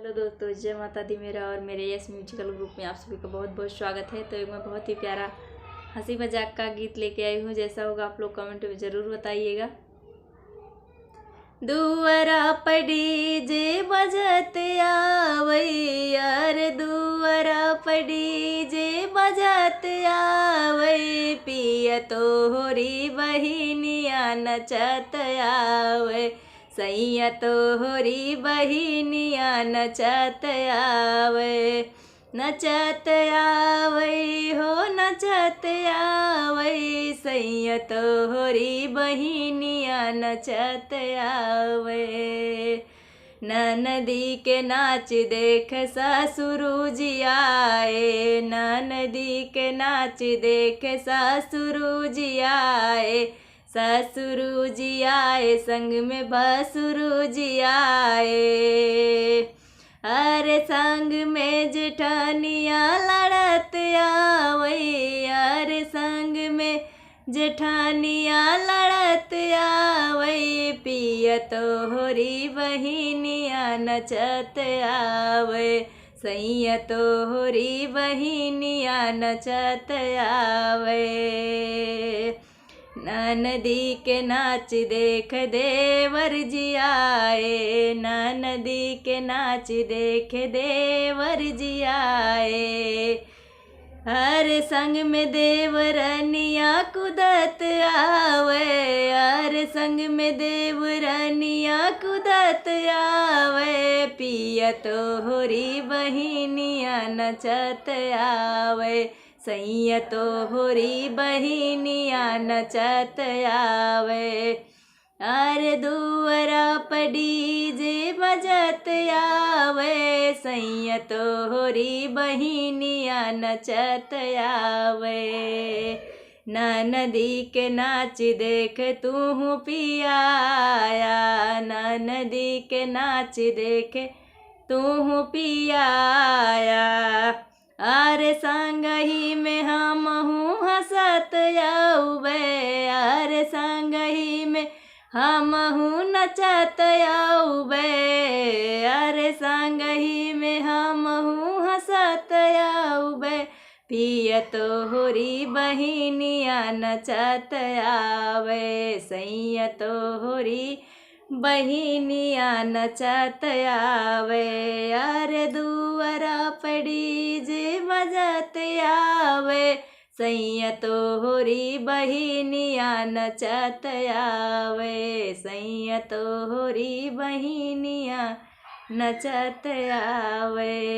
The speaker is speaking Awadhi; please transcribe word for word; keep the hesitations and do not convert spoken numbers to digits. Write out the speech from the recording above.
हेलो दोस्तों, जय माता दी मेरा और मेरे यस म्यूजिकल ग्रुप में आप सभी का बहुत बहुत स्वागत है। तो एक मैं बहुत ही प्यारा हंसी मजाक का गीत लेके आई हूँ, जैसा होगा आप लोग कमेंट में ज़रूर बताइएगा। दुअरा पर डीजे बजत आवै यार, दुअरा पर डीजे बजत आवै, पिया तोहरी बहिनिया नचत आवै, सैया तोहरी बहिनिया नचत आवै, नचत आवै हो नचत आवै, सैया तोहरी बहिनिया नचत आवै। ननदी के नाच देख ससुरु जी आए, ननदी के नाच देख ससुरु जी आए, ससुरु जी आए संग में भसुरु जी आए। अरे संग में जेठानिया लड़त आवै, अरे संग में जेठानिया लड़त आवै, पिया तोहरी बहिनिया नचत आवै, सैया तोहरी बहिनिया नचत आवै। ननदी के नाच देख देवर जी आए, ननदी के नाच देख देवर जी आए। हर संग में देवरनिया कूदत आवै, हर संग में देवरनिया कूदत आवै, पिया तोहरी बहिनिया नचत आवै, सैया तोहरी बहिनिया नचत आवै। अरे दुअरा पर डीजे बजत आवै, सैया तोहरी बहिनिया नचत आवै। ननदी के नाच देख तूहू पिया आया, ननदी के नाच देख तूहू पिया आया। अरे संगही में हमहू हंसत आउबे, अरे संगही में हमहू नचत आउबे, अरे संगही में हमहू हंसत आउबे। पिया तोहरी बहिनिया नचत आवै, सैया तोहरी बहिनिया नचत आवै। अरे दुअरा पर डीजे बजत आवै, सैया तोहरी बहिनिया नचत आवै, सैया तोहरी बहिनिया नचत आवै।